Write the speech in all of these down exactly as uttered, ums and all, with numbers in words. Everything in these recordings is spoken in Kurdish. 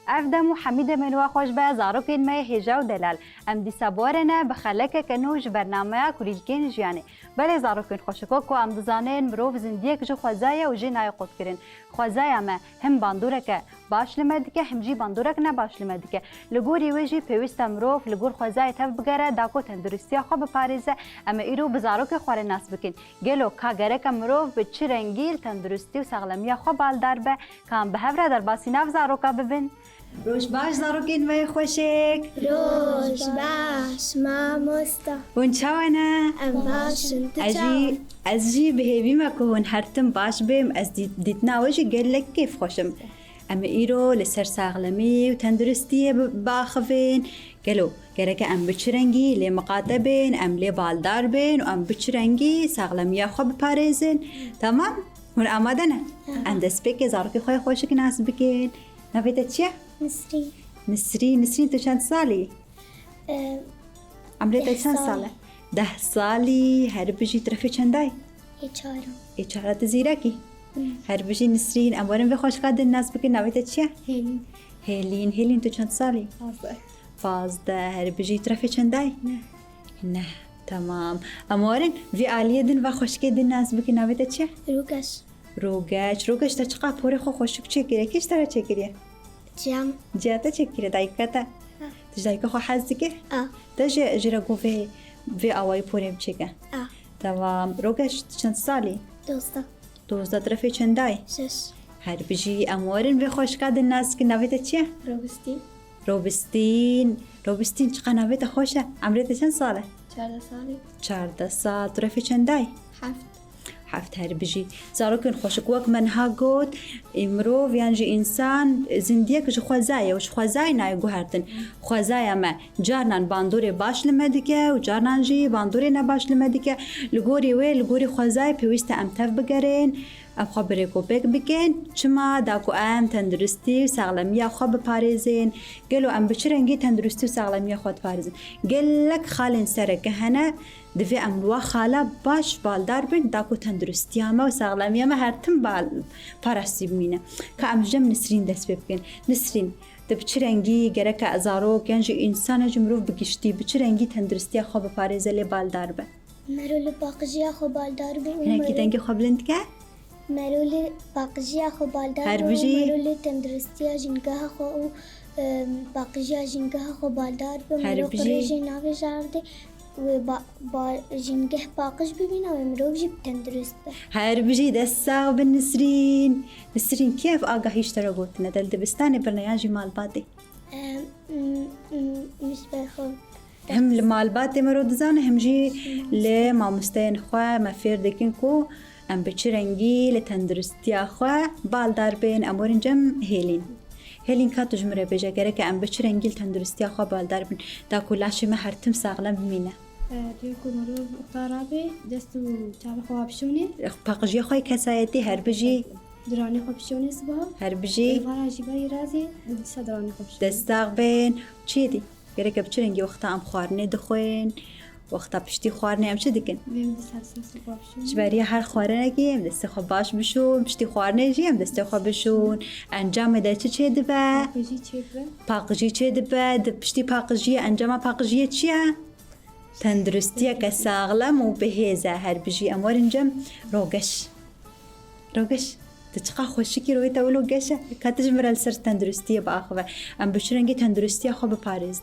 Ev dem û hemî demên we xweş be, zarokên me yê hêja û delal. Em dîsa bi we re ne, bi xelekeke nû ji bernameya Kulîlkên Jiyanê. Belê zarokên xweşik, wek ku em dizanin, mirov zindiyek ji xwezayê ye û jê nayê qutkirin. Xwezaya me him bandoreke baş li me dike, him jî bandorek ne baş li me dike. Li gorî wê jî pêwîst e mirov li gor xwezayê tev bigere, da ku tenduristiya xwe biparêze. Em ê îro bi zarokê xwe re nas bikin. Gelo ka gereke mirov bi çi rengî li tenduristî û saxlemiya xwe baldar be? Ka em bi hev re derbasî nav zaroka bibin. Roj baş zarokên me yê xweşik. Roj baş, mamosta. Hûn çawa ne? Em baş in, tu çawa? Ez jî, ez jî bi hêvî me ku hûn her tim baş bêm. Ez dî-, dîtina we jî gelek kêfxweş im. Em ê îro li ser saxlemî û tenduristiyê bi-, biaxivin. Gelo, gereke em bi çi rengî lê miqate bên, em lê baldar bên û em bi çi rengî saxlemiya xwe biparêzin? Tamam? Hûn amade ne? Aha. Em destpêkê zarokê xwe yê xweşik nas bikin. Navê te çi ye? Nisrîn. Nisrîn, Nisrîn, tu çend salî? Em, Emrê te çend sal e? Deh salî. Deh salî, her bijî, tu refê çendayî? Ê çaran. Ê çara, tu zîrekî. Hı. Her bijî Nisrîn, em werin vê xweşika din nas bikin, navê te çi ye? Hêlîn. Hêlîn, Hêlîn, tu çend salî? Pazdeh. Pazdeh, her bijî, tu refê çendayî? Neh. Neh, temam. Em werin vê aliyê din, va xweşikê din nas bikin, navê te çi ye? Rûgeş. Rogeç, Rogeç, te çiqa porê xwe xweşik çêkiriye? Kê ji te re çêkiriye? Ciya min. Ciya te çêkiriye, dayika te? Ha. Tu ji dayika xwe hez dike? A. Te jî, jê re got vê, vê awayî porê min çêke? A. Temam. Rogeç, tu çend salî? Dozdeh. Dozdeh, tu refê çendayî? Şeş. Her bijî, em werin vê xweşika din nas bikin, navê te çi ye? Robistîn. Robistîn. Robistîn, çiqa navê te xweş e. Emrê te çend sal e? Çardeh salî. Çardeh sal. Tu refê çendayî? Heft. Heft, her bijî. Zarokên xweşik, wek me niha got, ê, mirov yan jî însan zindiyek ji xwezayê û ji xwezayê nayê guhertin. Xwezaya me carnan bandorê baş li me dike û carnan jî bandorê nebaş li me dike. Li gorî wê, li gorî xwezayê pêwîst e em tev bigerin, em xwe bi rêkopêk bikin. Çima? Da ku em tenduristî û saxlemiya xwe biparêzin. Gelo em bi çi rengî tenduristî û saxlemiya xwe diparêzin? Gelek xalên sereke hene, divê em li wa xala baş baldar bin, da ku tenduristiya me û saxlemiya me her tim bal-, parastî bimîne. Ka em ji cem Nisrîn dest pê bikin. Nisrîn, tu bi çi rengî gereke zarok yan jî însan e jî mirov bi giştî bi çi rengî tenduristiya xwe biparêze lê baldar be? Mero li paqijiya xwe baldar be û Hinekî mero dengê xwe bilind ke. Mero li paqijiya xwe baldar Her be û bijî. Mero li tenduristiya jîngeha xwe û, em, paqijiya jîngeha xwe baldar be. Her Mero bijî. Qirêjê navêjardê wê ba-, ba-, jîngeh paqij bibîne wê mirov jî tendurist be. Her bijî, dest sax bin Nisrîn. Nisrîn, kê ev agahî ji te re gotine? Te li dibistanê birine yan jî malbatê? Em, m-, m-, min ji ber xwe Hem li malbatê me ro dizane, hem jî li mamosteyên xwe me fêr dikin ku em bi çi rengî li tenduristiya xwe baldar bên. Em werin cem Hêlîn. Hêlîn, ka tu ji min re bêje, gereke em bi çi rengî li tenduristiya xwe baldar bin, da ku laşê me her tim saxlem bimîne? E, dê ku mirov wexta rabe, dest û çavê xwe bişonê. Paqijiya xwe yê kesayetî, her bijî. Diranê xwe bişonê siba. Her bijî. Êvara jî berî razê, dîsa diranê xwe bişonê. Dest sax bên. Çi dî? Gereke bi çi rengî wexta em xwarinê dixwin, wexta piştî xwarinê em çi dikin? Vê min dîsa destê xwe bişonê. Ji beriya her xwarinekî em destê xwe baş bişon, piştî xwarinê jî em destê xwe bişon. Encamê de çi çêdibe? Paqijî çêdibe. Paqijî çêdibe. Di piştî paqijiyê, encama paqijiyê çi ye? Tenduristiyeke saxlem û bihêz e. Her bijî, em werin cem Rogeş. Rogeş, tu çiqa xweşikî, royê te wilo geş e. Ka tu ji min re li ser tenduristiyê biaxive. Em bi çi rengî tenduristiya xwe biparêzin?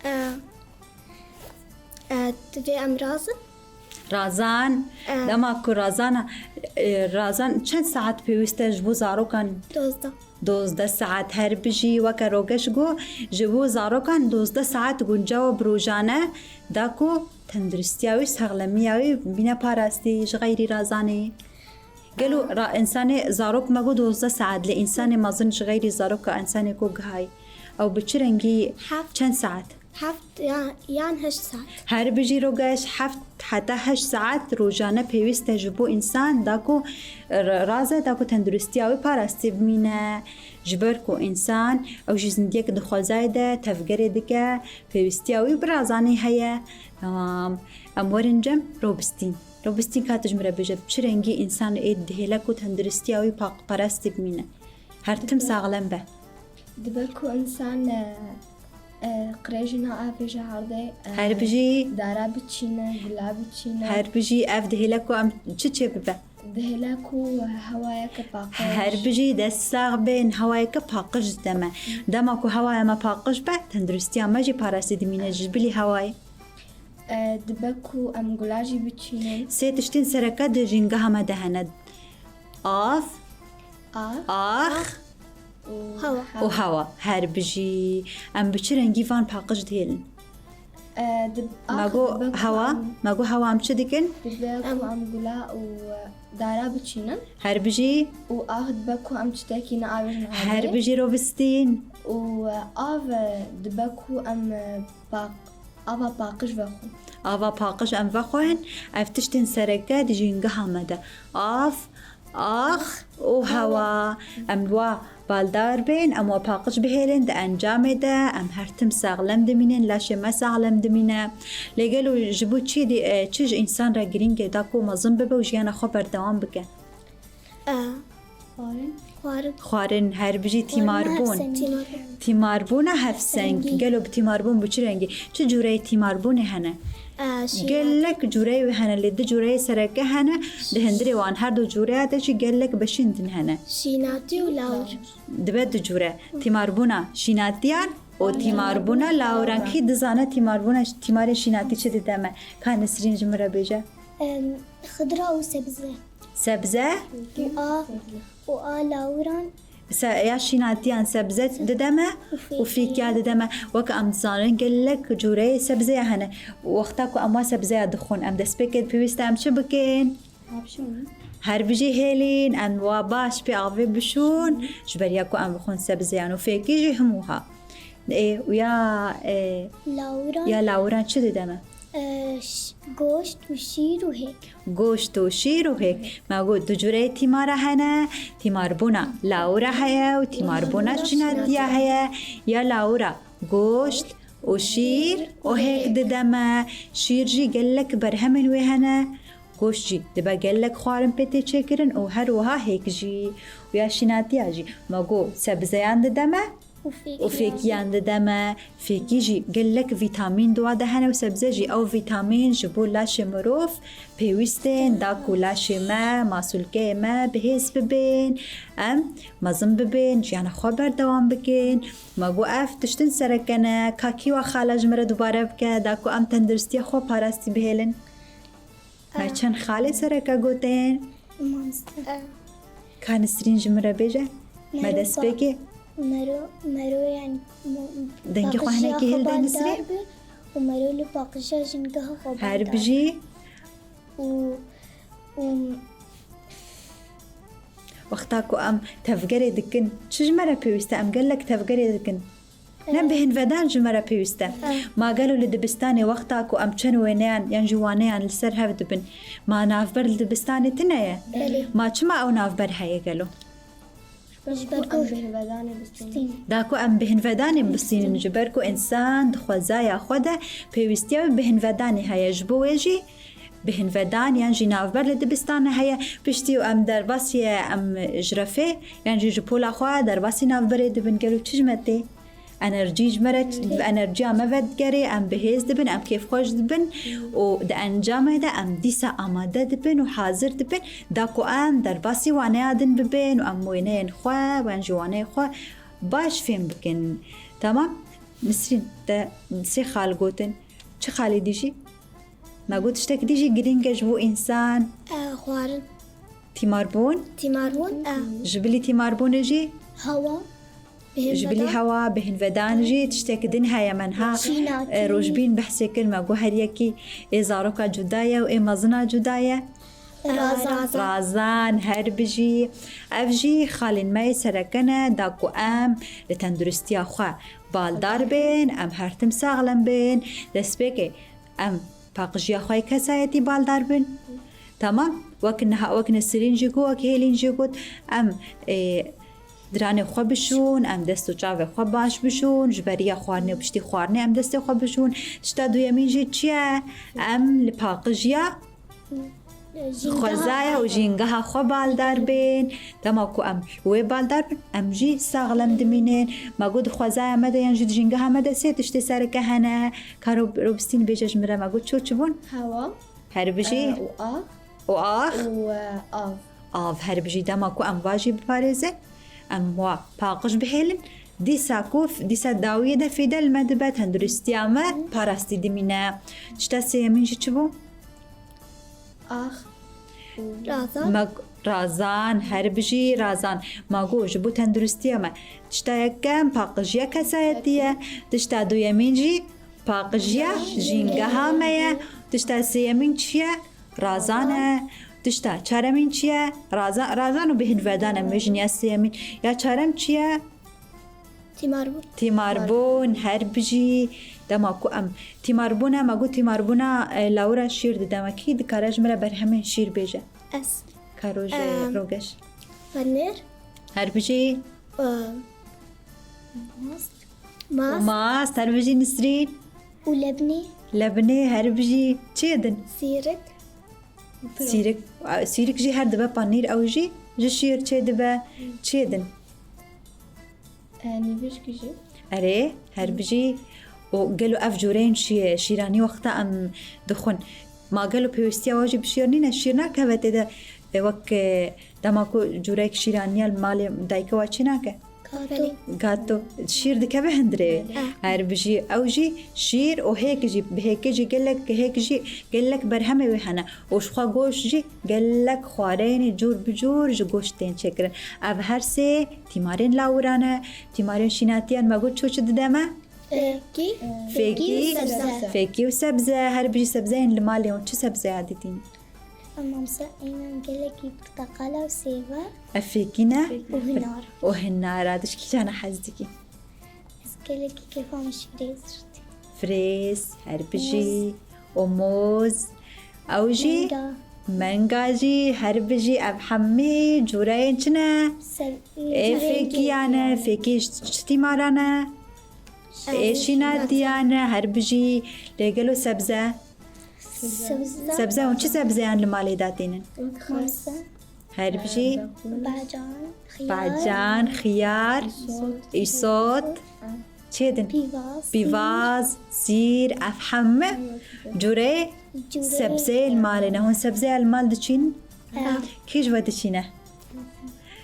E, e, divê em razin. Razan, E. Dema ku razana, e, razan çend saet pêwîst e ji bo zarokan? Dozdeh. Dozdeh saet, her bijî. Weke Rogeş got, ji bo zarokan dozdeh saet guncaw e bi rojane, da ku tenduristiya wî, saxlemiya wî bîne parastî ji xeyrî razanê. Gelo ra-, însanê zarok me got dozdeh saet, lê însanê mezin ji xeyrî zaroka însanê ku gihayî, ew bi çi rengî Heft. Çend saet? Heft ya-, yan heşt saet. Her bijî Rogeş, heft heta heşt saet rojane pêwîst e ji bo însan, da ku r-, raze, da ku tenduristiya wî parastî bimîne. Ji ber ku însan, ew jî zindiyek di xwezayê de tevgerê dike, pêwîstiya wî bi razanî heye. Tamam. Em werin cem Robistîn. Robistîn, ka tu ji min re bêje, bi çi rengî însan ê dihêle ku tenduristiya wî pa-, parastî bimîne? Her tim saxlem be. Dibe ku insan, e, e, qirêjî neavêje erdê, e, Her bijî. Dara biçîne, gula biçîne. Her bijî. Ev dihêle ku em çi çê bibe? Dihêle ku hewayeke paqij. Her bijî, dest sax bên, hewayeke paqij dideme. Dema ku hewaya me paqij be, tenduristiya me jî parastî dimîne ji bilî hewayê. E, dibe ku em gula jî biçînin. Sê tiştên sereke di jîngeha me de hene. Av, Av ax û Hewa. û hewa. Her bijî. Em bi çi rengî van paqij dihêlin? E, dib-, Me ax got dibe ku hewa, em, me got hewa em çi dikin? dibe ku em gula û, e, dara biçînin. Her bijî. Û ax dibe ku em tiştekî neavêjin erdê. Her bijî Rovistîn. Û, e, av, e, dibe ku em, e, paq-, ava paqij vexwin. Ava paqij em vexwin, ev tiştên sereke di jîngeha me de. Av, ax û hewa. Em wa baldar bên, em wa paqij bihêlin, di encamê de em her tim saxlem dimînin, laşê me saxlem dimîne. Lê gelo ji bo çi dî, e, çi ji însan re girîng e, da ku mezin bibe û jiyana xwe berdewam bike? E, Xwarin. Xwarin. Xwarin, her bijî tîmarbûn. Tîmarbûn. Tîmarbûna hevsengî. Gelo bi tîmarbûn bi çi rengî? Çi cûreyê tîmarbûnê hene? E, şînatî. Gelek cûreyê wê hene, lê du cûreyê sereke hene. Di hundirê wan her du cûreya de jî gelek beşên din hene. Şînatî û lawir. Dibe du cûre. Tîmarbûna şînatiyan û tîmarbûna lawiran. Kî dizane tîmarbûna, tîmarê şînatî çi dide me? Ka Nesrîn ji min re bêje. Em, Xidra û sebze. Sebze? Û a, û a lawiran. Se-, ya şînatiyan sebze dide me û fêkiya dide me. Wek em dizanin gelek cûreyê sebzeya hene. Wexta ku em wa sebzeya dixwin, em destpêkê pêwîst e em çi bikin? Her bijî hêlîn, em wa baş pê avê bişûn, ji ber ya ku em bixwin sebzeyan û fêkî jî him wiha. Ê, û ya, ê, Lawiran. Ya lawiran çi dide me? E, ş-, goşt û şîr û hêk. Goşt û şîr û hêk. Me got du cûreyê tîmara hene. Tîmarbûna lawira heye û tîmarbûna şînatiya heye. Ya lawira goşt û şîr û hêk dide me. Şîr jî gelek berhemên wê hene. Goşt jî dibe gelek xwarin pê tê çêkirin û her wiha hêk jî. Û ya şînatiya jî me got sebzeyan dide me. Û fêkiyan dide me. Fêkî jî gelek vîtamîn di wa de hene û sebze jî ew vîtamîn ji bo laşê mirov pêwîst ên, da ku laşê me, masûlkeyê me bi hêz bibên, em mezin bibên, jiyana xwe berdewam bikin. Me got ev tiştin sereke ne, ka kî wa xala ji min re dubare bike, da ku em tenduristiya xwe parastî bihêlin. Me çend xalê sereke gotin. Mamoste. Ka Nisrîn ji min re bêje. Me dest pê kê. Mero, mero yani. Dengê xwe hinekî hildê Nisrîn. Û mero li paqijiya jingeha xwe. Her bijî. Û, û wexta ku em tevgerê dikin, çi ji me re pêwîst e? Em gelek tevgerê dikin. Ne bihinvedan ji me re pêwîst e. Ma gelo li dibistanê wexta ku em çend wêneyan yan jî waneyan li ser hev dibin, ma navber li dibistanê tune ye? Belê. Ma çima ew navber heye gelo? Ji ber ku em bihinvedanê bistînin. Da ku em bihinvedanê bistînin, ji ber ku însan di xwezaya xwe de pêwîstiya wî bihinvedanê heye. Ji bo wê jî bihinvedan yan jî navber li dibistanê heye. Piştî û em derbasî ye, em ji refê yan jî ji pola xwe derbasî navberê dibin. Gelo çi ji me tê? Enerjî ji me re, enerjiya me vedigerê, em bi hêz dibin, em kêfxweş dibin û di encamê de em dîsa amade dibin û hazir dibin, da ku em derbasî waneya din bibin û em wêneyên xwe, yan jî waneyê xwe baş fêm bikin. Temam? Nisrîn, te sê xal gotin. Çi xalê dî jî? Me got tiştek dî jî girîng e ji bo însan. E, xwarin. Tîmarbûn? Tîmarbûn, e. Ji bilî tîmarbûnê jî? Hewa. Ji bilî hewa, bihinvedan jî tiştek din heye me niha, e, rojbîn behsê kir, me got her yekî ê zaroka cuda ye û ê mezina cuda ye. Razan. Razan, her bijî. Ev jî xalên me yê sereke ne, da ku em li tenduristiya xwe baldar bên, em her tim saxlem bên. Destpêkê em paqijiya xwe yê kesayetî baldar bin. Tamam? Wek niha, wek Nesrîn jî got, wek Hêlîn jî got, em, ê, diranê xwe bişûn, em dest û çavê xwe baş bişûn, ji beriya xwarinê û piştî xwarinê em destê xwe bişûn. Tişta duyemîn jî çi ye? Em li paqijiya Xwezaya û jîngeha xwe baldar bên. Dema ku em wê baldar bin, em jî saxlem dimînin. Me got, di xwezaya me de yan jî di jîngeha me de sê tiştê sereke hene. Ka Rob-, Robistîn bêje ji min re, me got, ço çi bûn? Hewa. Her bijî. E, û ax. Û ax. Û, e, av. Av, her bijî. Dema ku em va jî biparêzin, em wa paqij bihêlin. Dîsa ku f-, dîsa dawiyê de fîde li me dibe, tenduristiya me parastî dimîne. Tişta sêyemîn jî çi bû? Ax. Razan. Me g-, razan, her bijî razan. Ma got ji bo tenduristiya me. Tişta yekem paqijiya kesayetî ye. Tişta duyemîn jî paqijiya jîngeha me ye. Tişta sêyemîn çi ye? Razan e. Tişta çaremîn çi ye? Razan, razan û bêhnvedan e. Mejin ya sêyemîn. Ya çarem çi ye? Tîmarbûn. Tîmarbûn, her bijî. Dema ku em tîmarbûna, me got tîmarbûna, e, lawira şîr dide me. Kî dikare ji min re berhemên şîr bêje? Ez. Karo ji Em, Rogeş. Penêr. Her bijî. Em, mast. Mast. Mast, her bijî Nisrîn. Û lebnî. Lebnê, her bijî. Çi din? Sîrik. Sîrik, sîrik jî her dibe panîr, ew jî ji şîr çê dibe. Çê din? E, nîvişkî jî. Erê, her bijî. Û gelo ev cûreyên şî-, şîranî wexta em dixwin, ma gelo pêwîstiya we jî bi şîr nîne? Şîr nakeve tê de, e, wek, e, dema ku cûreyek şîraniya li malê dayika we çê nake? Gato. Gato. Şîr dikeve hundirê. Belê. Her bijî. Ew jî şîr û hêk jî, bi hêkê jî gelek, hêk jî gelek berhemê wê hene. Û ji xwe goşt jî gelek xwareyên cûr bi cûr ji goşt tên çêkirin. Ev her sê tîmarên lawiran e. Tîmarên şînatiyan me got ço çi dide me? Fêkî. Fêkî. Fêkî û sebze. Fêkî û sebze. Her bijî sebzeyên li malê hûn çi sebzeya didîn? Em mamsa eynan gelekî porteqala û sêve. Ev fêkî ne? Û hinar. Û hinara. Tu ji kîjan hez dikî? Ez gelekî kêfa min ji firêz dikî. Firêz, her bijî. Û moz. Ew jî? Menga. Menga jî, her bijî. Ev hemî cûreyên çi ne? Sev-, Ê fêkiyan e. Fêkî ji çi tîmaran e? Ê şînatiyan e, her bijî. Lê gelo sebze? Sebze. Sebze, hûn çi sebzeyan li malê datînin? Xes. Her bijî. Bacan, xiyar. Bacan, xiyar, îsot. Îsot. Çê din? Pîvaz. Pîvaz, sîr, ev hemî cûreyê sebzeyê li malê ne. Hûn sebzeya li mal diçînin? Kî ji we diçîne?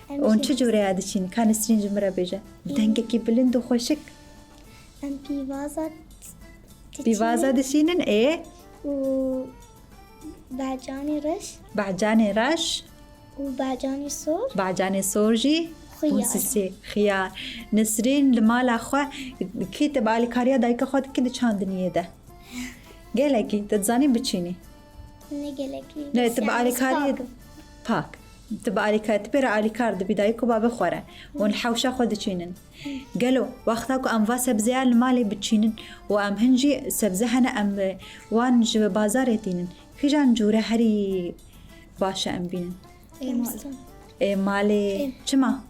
Hûn çi cûreya diçînin? Ka Nisrîn ji min re bêje. Bi dengekî bilind û xweşik. Em pîvaza diçînin. Pîvaza diçînin, ê? Û bacanê reş. Bacanê reş. Û bacanê sor. Bacanê sor jî. Xiyar. Û sisê, xiyar. Nisrîn li mala xwe, kî te bi alîkariya dayika xwe dikî di çandiniyê de? Gelekî, tu dizanî biçînî? Ne gelekî. Ne, tu bi alîkariyê pak. Tu bi alîkar, tu pê re alîkar dibî, dayik û babe xwe re. Hûn hewşa xwe diçînin. Gelo, wexta ku em va sebzeya li malê biçînin û em hin jî sebze hene em, e, wan ji bazarê tînin. Kîjan cûre herî baş e em bînin? Ê mal. Ê malê çima?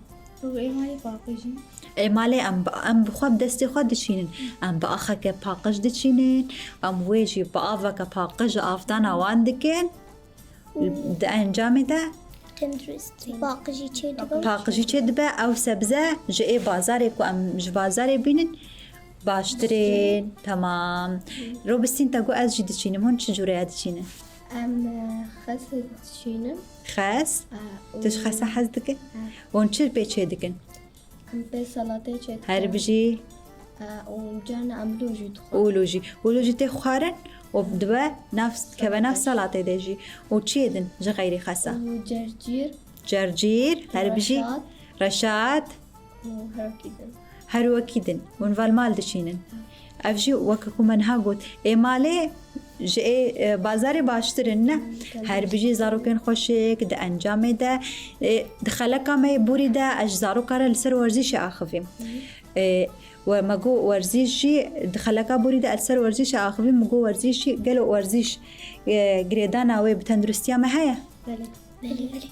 Ê malê paqijî. Ê malê em bi, em bi xwe bi destê xwe diçînin. Em bi axeke paqij diçînin. Em wê jî bi aveke paqij avdana wan dikin. Di encamê de tenduristî paqijî çê dibe. Paqijî çê dibe, ew sebze ji ê bazarê ku em ji bazarê bînin baştir ên. Temam. Robistîn te got ez jî diçînim. Hûn çi cûreya diçînin? Em, e, xes diçînin. Xes? E, û tu ji xesa hez dikin? E. Hûn çi pê çê dikin? Em pê salatê çê dikin. Her bijî. E, û carna em lojî dixwin. Û lojî. Û lojî tê xwarin û dibe nav, dikeve nav salatê de jî. Û çiyê din ji xeyrî xesa? Û cercîr. Cercîr, her bijî. Reşat. Reşat. Û her wekî din. Her wekî din. Hûn val mal diçînin. Ev jî weke ku me niha got. Ê malê ji ê, e, bazarê baştir in, ne? Her bijî zarokên xweşik di encamê de, e, di xeleka me yê borî de ez ji zaroka re li ser werzîşê axivîm. E, we me got werzîş jî di xeleka borî de ez li ser werzîşê axivîm, me got werzîş jî, gelo werzîş, e, girêdana wê bi tenduristiya me heye? Belê. Belê, belê.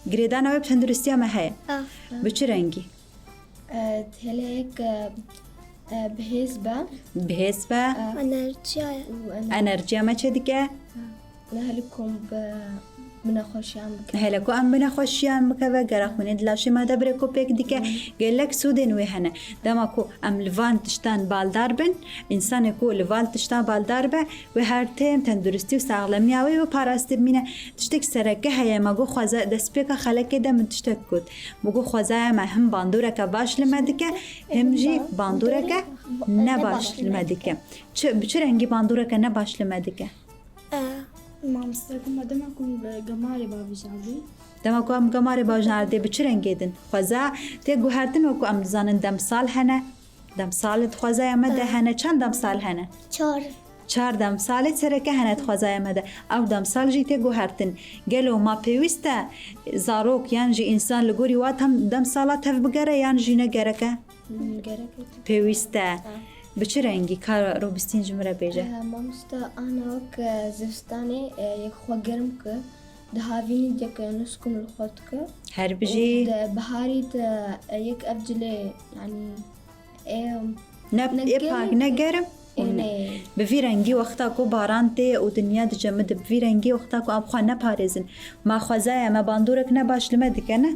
Girêdana wê bi tenduristiya me heye. Ah. Bi çi rengî? E, têleyek, e, e, bihêz be. Bihêz be. E, enerjiya ye. Û ener- Enerjiya me çê dike. Ha. Nehêle ku em bi, bi nexweşiyan bikeve. Hele ku em bi nexweşiyan bikeve, gera xwînê di laşê me de birêko pêk dike, gelek sûdên wê hene. Dema ku em li van tiştan baldar bin, însanê ku li van tiştan baldar be, wê her tim tenduristî û saxlemiya wê wê parastî bimîne. Tiştek sereke heye, me got xweza destpêka xelekê de min tiştek got. Min got xwezaya me him bandoreke baş li me dike, him jî bandoreke nebaş li me dike. Çi, bi çi rengî bandoreke nebaş li me dike? E, mamoste. Dema ku em gemarê bavêjin ardê. Dema ku em gemarê bavêjin ardê, bi çi rengê din? Xweza tê guhertin, wekû em dizanin demsal hene. Demsal di xwezaya me de hene. Çend demsal hene? Çar. Çar demsalê sereke hene di xwezaya me de. Ew demsal jî tê guhertin. Gelo ma pêwîst e zarok yan jî însan li gorî wa dem-, demsala tev bigere yan jî ne gerek e? Gerek e. Pêwîst e. Bi çi rengî? Ka Robîstîn ji min re bêje. Eh, mamoste, ana wek, eh, zivistanê, eh, yek xwe germ ke, di havînî de ke nuskum li xwe dike. Her bijî. Û di biharî de, eh, yek ev cilê, yanî, ê, ne, ne ê germ, pak, ne germ û ne. Bi vî rengî wexta ku baran tê û dinya dicemide, bi vî rengî wexta ku em xwe neparêzin. Ma xwezaya me bandorek nebaş li me dike, ne?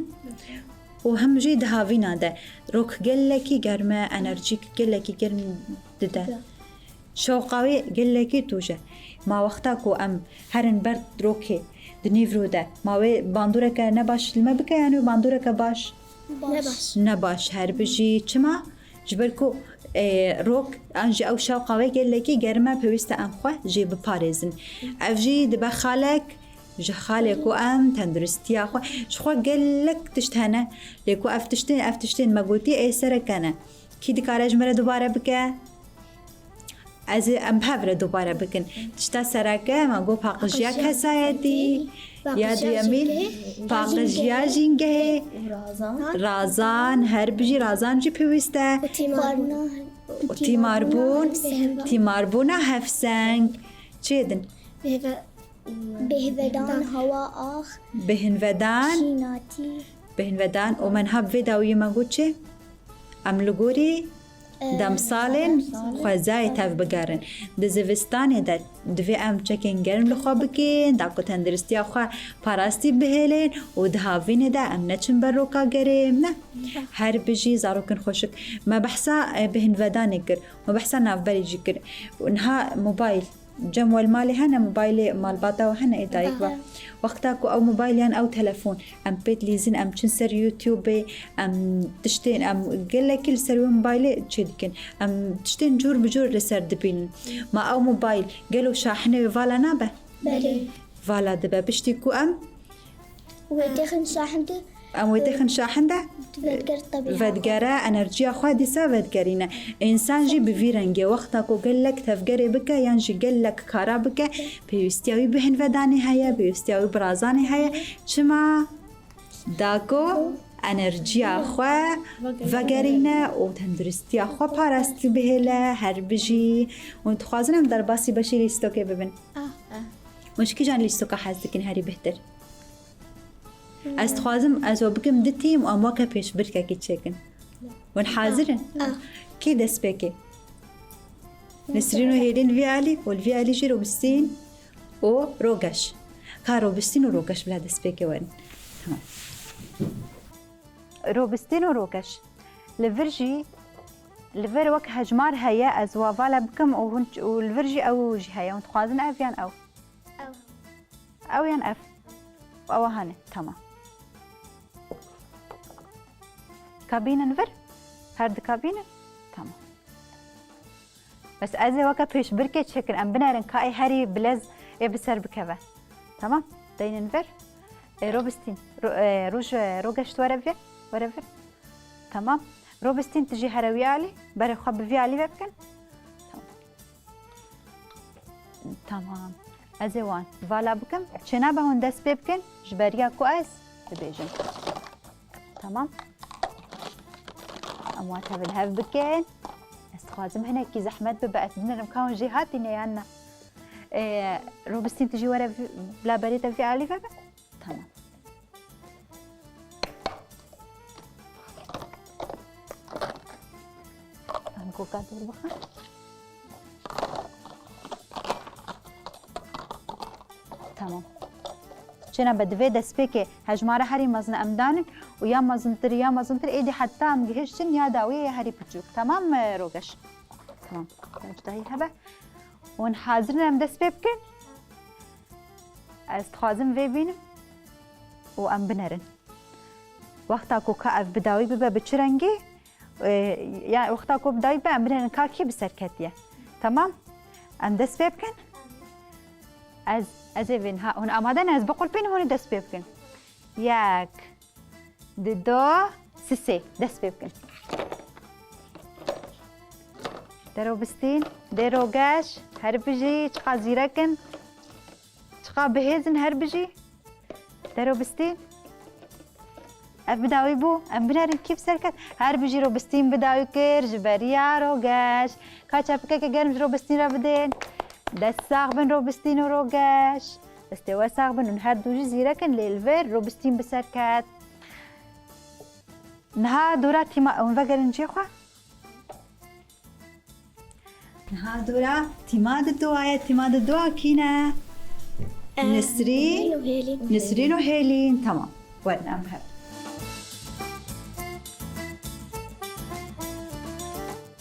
Û him jî di havîna de rok gelekî germ e, enerjîk gelekî germ dide. Şewqa wê gelekî tûj e. Ma wexta ku em herin ber rokê di nîvro de, ma wê bandoreke nebaş li me bike, yan wê bandoreke baş? Nebaş. Nebaş, her bijî. Çima? Ji ber ku, e, rok an jî ew şewqa wê gelekî germ e, pêwîst e em xwe jê biparêzin. Ev jî dibe xalek, ji xalê ku em tenduristiya xwe, ji xwe gelek tişt hene, lê ku ev tiştên, ev tiştên me gotî ê sereke ne. Kî dikare ji me re dubare bike? Ez ê em bi hev re dubare bikin. Tişta sereke me got paqijiya kesayetî, ya duyemîn paqijiya jîngehê, razan, her bijî razan jî pêwîst e. Tîmarbûn, tîmarbûna hevseng. Çê din? Bêhvedan, hewa, ax, bêhnvedan, şînatî. Bêhnvedan û me niha bi vê dawiyê me got çi? Em li gorî demsalên xwezayê tev bigerin. Di zivistanê de divê em çekên germ li xwe bikin, da ku tenduristiya xwe parastî bihêlin û di havînê de em neçin ber roka gerêm, ne? Her bijî zarokên xweşik. Me behsa, e, bêhnvedanê kir, me behsa navberê jî kir. Û niha mobayl. Cem we li malê hene, mobaylê malbata we hene ê dayik ve. Wexta ku ew mobayl yan ew telefon, em pê dilîzin, em çin ser YouTubeê, em tiştên, em gelekî li ser wê mobaylê çê dikin. Em tiştên cûr bi cûr li ser dibînin. Ma ew mobayl gelo şahinê wê vala nabe? Belê. Vala dibe. Piştî ku em Wê têxin şahin de. Em wê têxin şahin de. Vedger tebî. Vedgere, enerjiya xwe dîsa vedgerîne. Însan jî bi vî rengê wexta ku gelek tevgerê bike yan jî gelek kara bike, pêwîstiya wî bi hinvedanê heye, pêwîstiya wî bi razanê heye. Çima? Da ku enerjiya xwe vegerîne û tenduristiya xwe parastî bihêle, her bijî. Hûn dixwazin em derbasî beşî lîstokê bibin? Ah, ah. Hûn ji kîjan lîstoka hez dikin herî bihtir? Ez dixwazim ez we bikim du tîm û em weke pêşbirkekî çêkin. Hûn hazir in? Ah. Kê dest pê ke? Nesrîn û Hêlîn vî alî û li vî alî jî Robîstîn û Rogeş. Ka Robîstîn û Rogeş bila dest pê ke werin. Tamam. Robîstîn û Rogeş. Li vir jî, li vir wek hejmar heye, ez wa vala bikim û hûn û li vir jî ew jî heye. Hûn dixwazin ev yan ew? Ew. Ew yan ev? Ewa hane, tamam. Kabînin vir? Her di kabînin? Tamam. Bes ez ê weke pêşbirkê çêkin, em binerin ka ê herî bilez ê bi ser bikeve. Tamam? Deynin vir. E, Robîstîn, ro, e, roj, e, Rogeş were vir. Were vir. Tamam. Robîstîn tu jî here wî alî. Berê xwe bi vî alî ve bikin. Tamam. Tamam. Ez ê wan vala bikim. Çênabe hûn dest pê bikin, ji beriya ku ez dibêjim. Tamam. Em wan tevil hev bikin. Ez dixwazim hinekî zehmet bibe. Ez binerim ka hûn jê hatîne yan na. Ê, Robîstîn tu jî were vî, bila berê te vî alî vebe. Tamam. Em koka dûr bixin. Tamam. Çêne be divê destpêkê hejmara herî mezin em danin û ya mezintir, ya mezintir, êdî heta em gihiştin ya dawiyê ya herî piçûk. Tamam mı Rogeş? Tamam. Cudahî hebe. Hûn hazir in em dest pê bikin? Ez dixwazim vê bînim û em binerin. Wexta ku ka ev bi dawî bibe bi çi rengî, e, ya wexta ku bi dawî bibe em binerin ka kî bi ser ketiye. Tamam? Em dest pê bikin. Ez, ez ê vê niha, hûn amade ne, ez biqulpînim, hûn ê dest pê bikin. Yek, di, do, sisê. Dest pê bikin. Derobistîn, dê Rogeş, her bijî, çiqa zîrek in, çiqa bihêz in, her bijî. Derobistîn. Ev bi dawî bû. Em binerin kî bi ser ket. Her bijî Robistîn bi dawî kir ji beriya Rogeş. Ka çepikeke germ ji Robistîn re bidên. Dest sax bin Robistîn û Rogeş. Destê we sax bin. Hûn her du jî zîrek in lê li vir Robistîn bi ser ket. Niha dora tîma, hûn vegerin cihê xwe. Niha dora tîma di dua ye, tîma di dua kî ne? Em, Nesrîn, Nesrîn û Hêlîn. Nesrîn û Hêlîn, tamam. Werin em hev.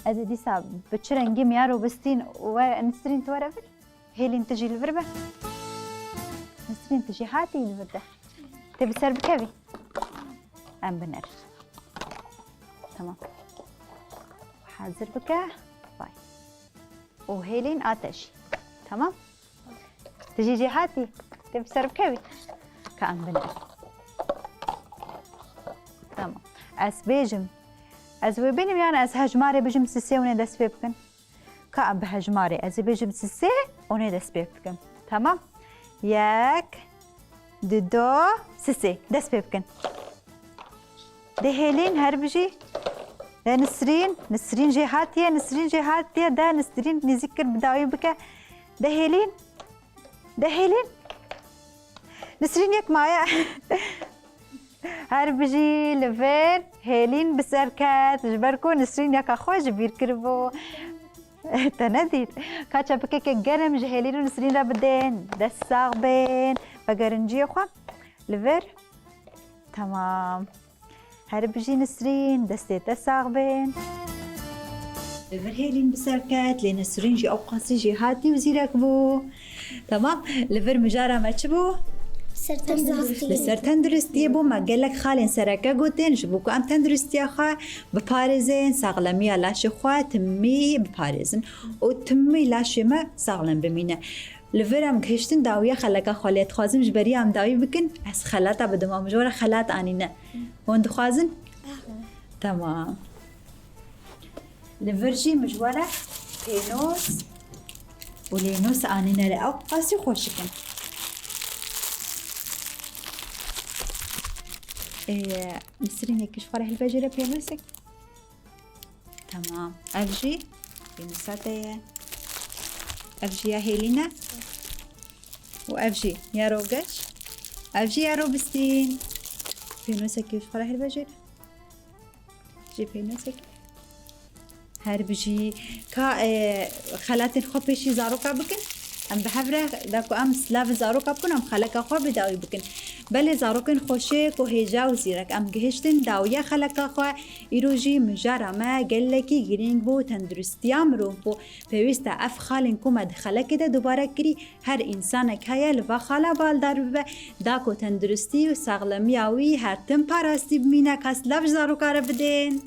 Ez ê dîsa bi çi rengî miya Robistîn û we, Nesrîn, tu were vir? Hêlîn, tu jî li vir be. Nesrîn, tu jî hatî li vir de. Tê bi ser bikevî. Em binerin. Tamam. Hazir bike. Vay. Û Hêlîn ateşî. Tamam. Tu jî jêhatî. Tê bi ser bikevî. Ka em binerin. Tamam. Ez bêjim. Ez wê bînim, yan ez hejmarê bijim, sisê hûn ê dest pê bikin. Ka em bi hejmarê, ez ê bêjim sisê, hûn ê dest pê bikin. Tamam? Yek, di, do, sisê. Dest pê bikin. De Hêlîn, her bijî. De Nisrîn, Nisrîn jê hatiye, Nisrîn jê hatiye, de Nisrîn nêzîk kir bi dawî bike. De Hêlîn, de Hêlîn. Nisrîn yek maye. Her bijî li vir Hêlîn bi ser ket, ji ber ku Nisrîn yeka xwe ji bîr kiribû. Te nedît. Ka çepikeke germ ji Hêlîn û Nisrîn re bidên. Dest sax bên. Vegerin cihê xwe. Li vir. Tamam. Her bijî Nisrîn, destê te sax bên. Li vir Hêlîn bi ser ket, lê Nisrîn jî ew qasî jêhatî û zîrek bû. Tamam, li vir mijara me çi bû? Ser tenduristiyê. Li ser tenduristiyê bû, me gelek xalên sereke gotin, ji bo ku em tenduristiya xwe biparêzin, saxlemiya laşê xwe timî biparêzin û timî laşê me saxlem bimîne. Li vir em gihiştin dawiya xeleka xwe, lê dixwazim ji beriya em dawî bikin, ez xelata bidim, em ji we re xelat anîne. Hûn dixwazin? Aha. Tamam. Li vir jî min ji we re pênûs û lênûs anîne re, ew qasî xweşik in. Ê, Nisrîn, yekî ji xwe re hilbijêre pênûsek. Tamam. Ev jî pênûsa te ye. Ev jî ya Hêlîn e. Û ev jî ya Rogeş. Ev jî ya Robistîn. Pênûsekî ji xwe re hilbijêre. Jî pênûsek. Her bijî. Ka, e, xelatên xwe pêşî zaroka bikin. Em bi hev re, da ku em silavê zaroka bikin, em xeleka xwe bi dawî bikin. Belê zarokên xweşik û hêja û zîrek. Em gihiştin dawiya xeleka xwe. Îro jî mijara me gelekî girîng bû, tenduristiya mirov bû. Pêwîst e ev xalên ku me di xelekê de dubare kirî, her însanek heye li va xala baldar bibe, da ku tenduristî û saxlemiya wî her tim parastî bimîne, ka silav ji zaroka re bidên.